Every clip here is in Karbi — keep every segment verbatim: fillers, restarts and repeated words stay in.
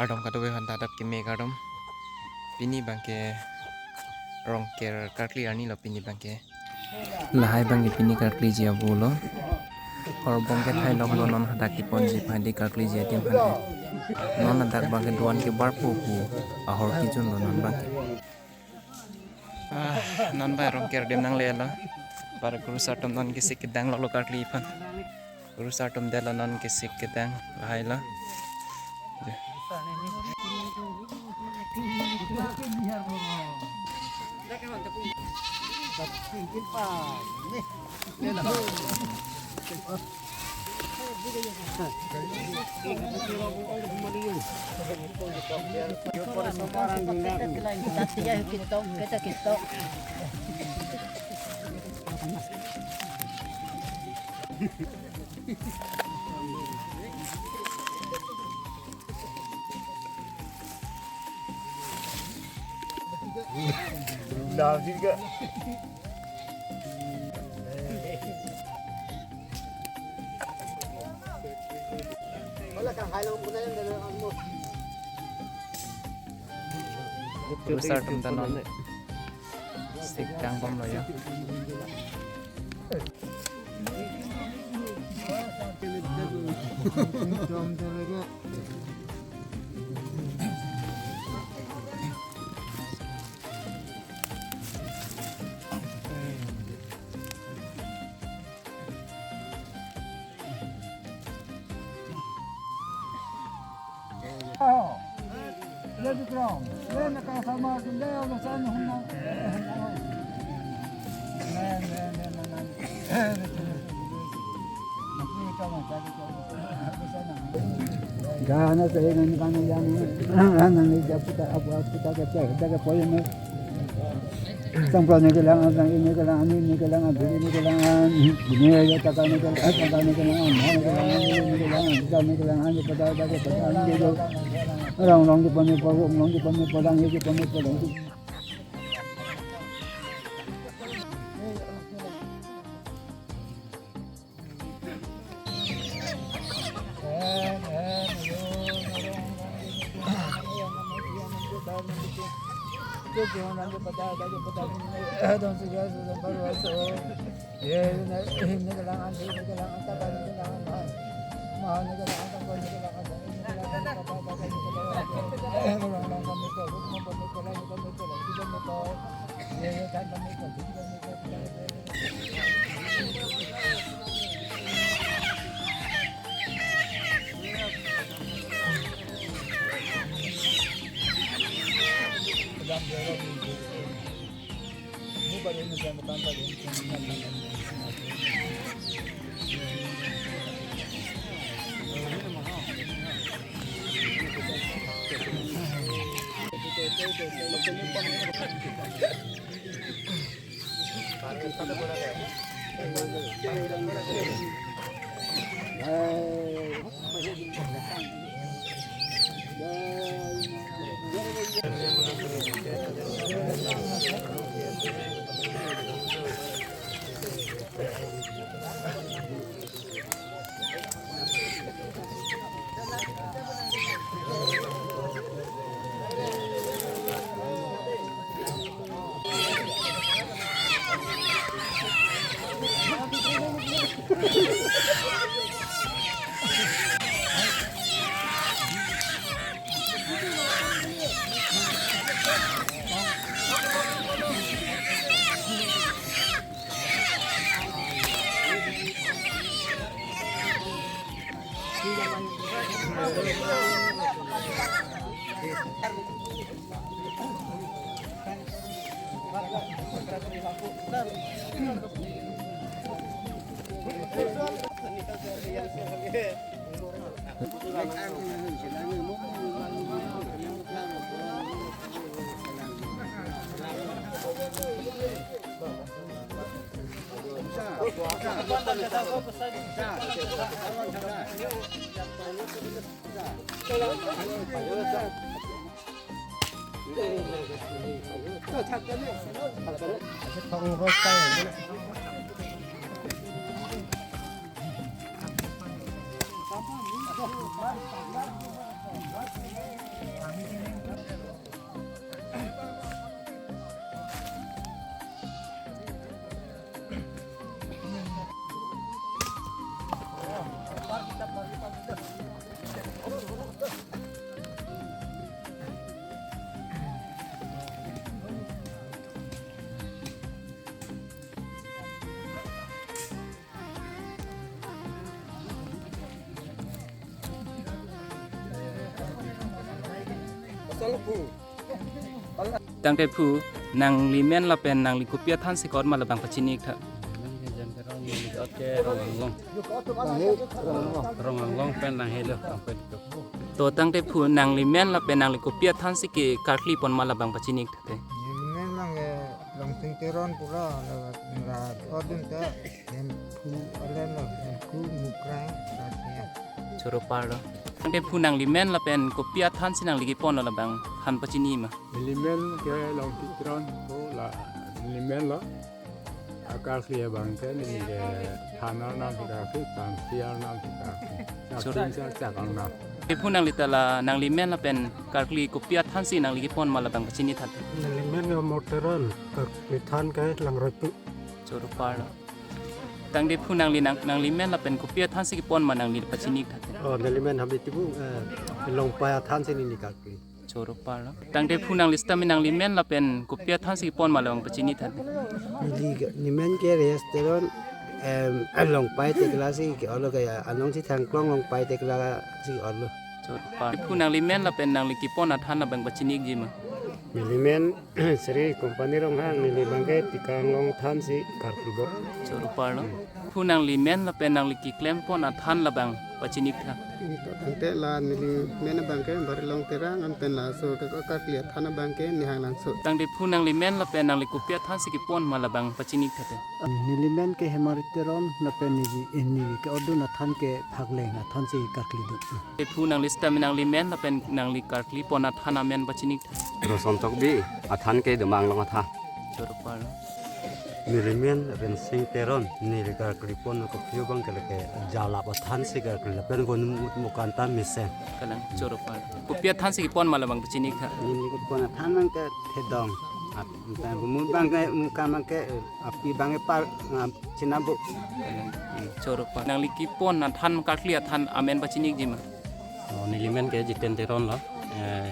Kardom kadokave aphan ta adap keme kardom. Pini abangke Rongker karkli arni lo pini abangke. Lahai abangke pini karkliji avo lo. Horbong ke thailok lo, non hadak keponji aphan, hadi karkliji adim aphan. Non hadak abangke doan ke barpo pu ahor kejun lo non abangke. Ah, non ba Rongker adim nanglelo. Bar kurusar atum non kesik kedang lo karkli aphan. Kurusar atum detlo, non kesik kedang lahai lo. Kurusar atum ta non sik kedang bomlo ya. Gana sa inan kana yan, anan ni japuta apu aputa ka cha daga poyam. Sangpra ni kelang, sang ini kelang, ani ni kelang, abiri ni kelang, ini ya taka ni kelang, taka ni kelang, ma ni kelang, ani ni kelang, kita ni kelang, ani pada pada pada ani kelang. Rong rong di pami porong, rong di pami porong, di pami porong. Tangte phu, nangli men lapen nangli kopi athan si ke-ot ma labang pachini tha. Rong Anglong pen nang helo, Rong pen. To tangte phu, nangli men lapen nangli kopi athan si ke karkli pon ma labang pachini tha te. Neli men lang ke Longsing Teron pura la, la ke-otdun ta Hemphu alen lo, Hemphu Mukrang, Rasia. Choro parlo. Tangte phu, nangli men lapen kopi athan si nangli kepon lo labang than pachini ma. Neli men ke Longsing Teron pu la neli men lo. Akarkli abang ke neli ke than arnam si karkli, than si arnam si karkli. Choro. Chak tin chak chak arnam. Te phu, nangli ta la nangli men lapen karkli kopi athan si nangli kepon ma labang pachini tha te. Neli men ke Omor Teron, karkli than ke Langroipi. Choro parlo. Tangte phu, nangli nang, nangli men lapen kopi athan si kepon ma nangli pachini tha te. Oh, neli men Habit Timung, eh, Longpai athan si neli karkli. Choro parlo. Tangte phu, nangli sitame nangli men lapen kopi athan si kepon ma labang pachini tha te. Neli ke, neli men ke Reyes Teron, em, Longpai Tekla si ke-ot lo, ke anong si Thangklong Longpai Tekla si ke-ot lo. Choro parlo. Phu, nangli men lapen nangli kepon athan labang pachiniji ma. Neli men Sri Company Ronghang, neli abang ke Tikanglong than si karkli bom. Choro parlo. Phu, nangli men lapen nangli keklem pon athan labang pachini tha. Tangte la neli men abang ke Barilong Terang, an pen laso ke karkli athan abang ke Nihang Langso. Tangte phu, nangli men lapen nangli kopi athan si kepon ma labang pachini tha te. Neli men ke Hemari Teron, lapen neli, eh, neli ke-otdun athan ke Phakleng athan si karkli dun. Te phu, nangli sitame nangli men lapen nangli karkli pon athan amen pachini tha. Roson Tokbi, athan ke Domanglong athan. Choro parlo. Neli men Rensing Teron, neli karkli pon kopi abang ke lake Jalap athan si karkli lapen Bumut Bokan ta mesen. Kalang, choro parlo. Kopi athan si kepon ma labang pachini tha. Neli kepon athan abang ke Thedong. Ap-, Bumut abang ke Muka abang ke, eh, api abang ke Par, ah, Chinabuk. Kalang, hmm, choro parlo. Nangli kepon athan, karkli athan amen pachiniji ma. Oh, neli men ke Jiten Teron lo. Eh,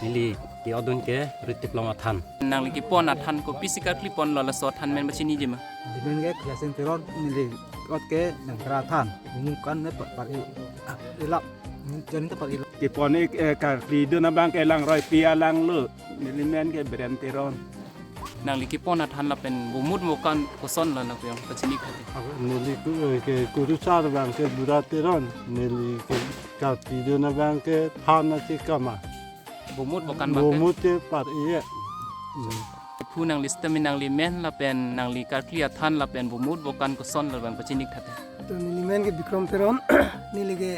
neli ke-otdun ke Ritiklong athan. Nangli kepon athan kopi si karkli pon lo, laso athan men pachiniji ma. Neli men ke Klasing Teron, neli ke-ot ke Nangkra athan. Bumut Bokan ne par, par i, ah, ilap. Jonni ta par ilap. Kepon ik, eh, karkli dun abang ke Langroipi alang lo. Neli men ke Bren Teron. Nangli kepon athan lapen Bumut Bokan koson lo nangpiyong pachini tha te. Neli ku, eh, ke kurusar abang ke Bura Teron, neli ke karkli dun abang ke than achikama. Bumut Bokan abang ke? Bumut ke par i. Hmm. Phu, nangli sitame nangli men lapen nangli karkli athan lapen Bumut Bokan koson lo labang pachini tha te. To neli men ke Bikrom Teron, neli ke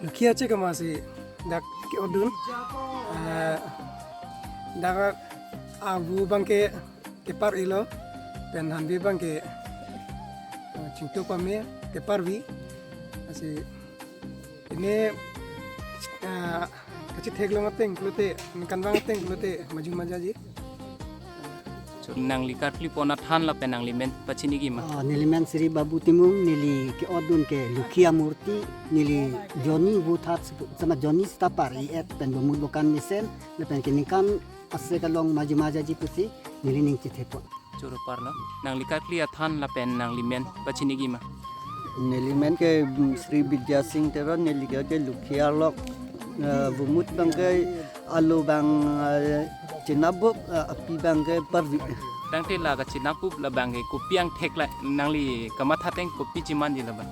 Lukhi achikama si dak ke-otdun. Eh, dak abu abang ke kepar ilo, pen hanbi abang ke, eh, chingtu pame keparvi. Lasi pini, eh, kachitheklong ateng pulote, ningkan abang ateng pulote, maju majaji. Nangli karkli pon athan lapen nangli men pachiniji ma. Ah, neli men Sri Babu Timung, neli ke-otdun ke Lukhi Amurti, neli jonni vuthat, sama jonni sita par i-et pen Bumut Bokan mesen, lapen ke ningkan asek along maju majaji pusi, neli ning chithepon. Choro parlo. Nangli karkli athan lapen nangli men pachiniji ma. Neli men ke, mm, Sri Bidya Sing Teron, neli ke, ke Lukhi arlok, eh, Bumut abang ke alo abang, eh, Chinabuk, eh, api abang ke Parvi. Tangte la kachinabuk labang ke kopi angthek la, nangli kamatha ateng kopi chimanji labang.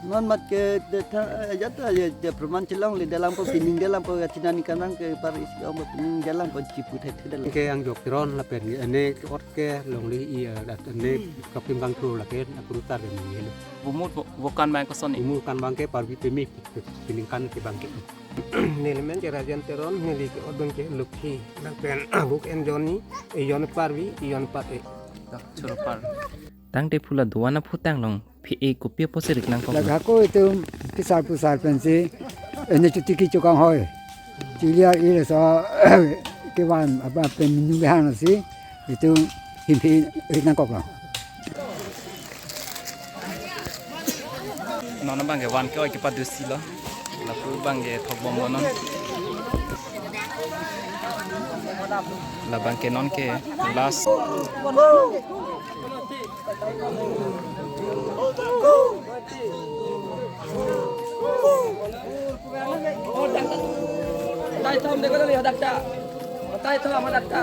Non mat ke de tha, eh, ya ta, ya, ya, proman chelong le dalam po pining dalam po ya china ni kanang ke par isi ong po pining dalam po chipu the the dalam. Ke Angjok Teron lapen ene ke-ot ke Longri i, eh, dat ene kapim kangthur lake na kurusar de ni. Bumut Bo-, Bokan abang koson i. Bumut Bokan abang ke Parvi peme, peningkan ke abang ke. Neli men ke Rajen Teron, neli ke-otdun ke Lukhi. Lapen abuk en jonni, ejon Parvi, ejon Par e. Choro parlo. Tangte phu la doan aphutang along phe-e kopi apotsi rik nangkok? Laga ko itum kisar pusar pensi, ene chuti kichokang hoi. Chiliar ire so kevan apa pen menu behang si, itum himpi rik nangkok lo. Non abang ke van ke oi kepadusi lo. Lapu abang ke thokbomlo non. Labang ke non ke last. Dai tom de ko le hadak ta. Taithom amat ka.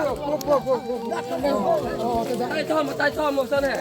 Taithom, taithom moson he.